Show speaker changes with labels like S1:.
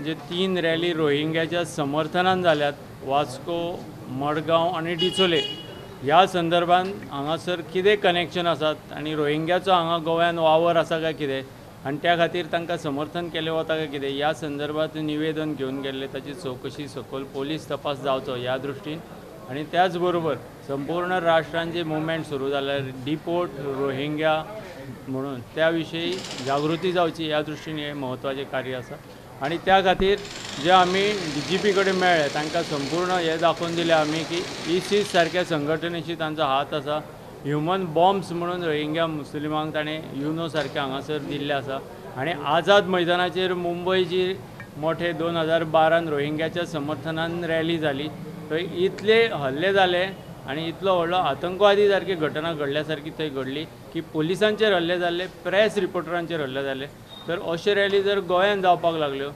S1: जे 3 rally रोहिंग्याच्या समर्थनान जाल्यात, वास्को, मडगांव आनी डिचोले, ह्या संदर्भात हांगासर कितें कनेक्शन आसात आनी रोहिंग्याचो हांगा गोव्यान वावर आसा काय कितें आनी त्या खातीर तांकां समर्थन केलें वता काय कितें ह्या संदर्भात निवेदन घेवन गेल्ले. ताची चवकशी सखोल पोलीस तपास जावचो ह्या दृश्टीन आनी त्याच बरोबर संपूर्ण राष्ट्रान जे मुवमेंट सुरू जाल्या डिपोर्ट रोहिंग्या म्हणून त्या विशयी जागृती जावची ह्या दृश्टीन हें म्हत्वाचें कार्य आसा. आनी त्या खातीर जे आमी DGP कडेन मेळ्ळे तांकां संपूर्ण हें दाखोवन दिलें आमी की ISIS सारक्या संघटनेशी तांचो हात आसा. ह्युमन बॉम्ब्स म्हणून रोहिंग्या मुस्लिमांक ताणें युनो सारकें हांगासर दिल्लें आसा. आनी आझाद मैदानाचेर मुंबय जी मोठे 2012 रोहिंग्याच्या समर्थनान रॅली जाली थंय इतले हल्ले जाले आनी इतलो व्हडलो आतंकवादी सारकी घटना घडल्या सारकी थंय घडली की पोलिसांचेर हल्ले जाले, प्रेस रिपोर्टरांचेर हल्ले जाले. तर अश्यो रॅली जर गोंयांत जावपाक लागल्यो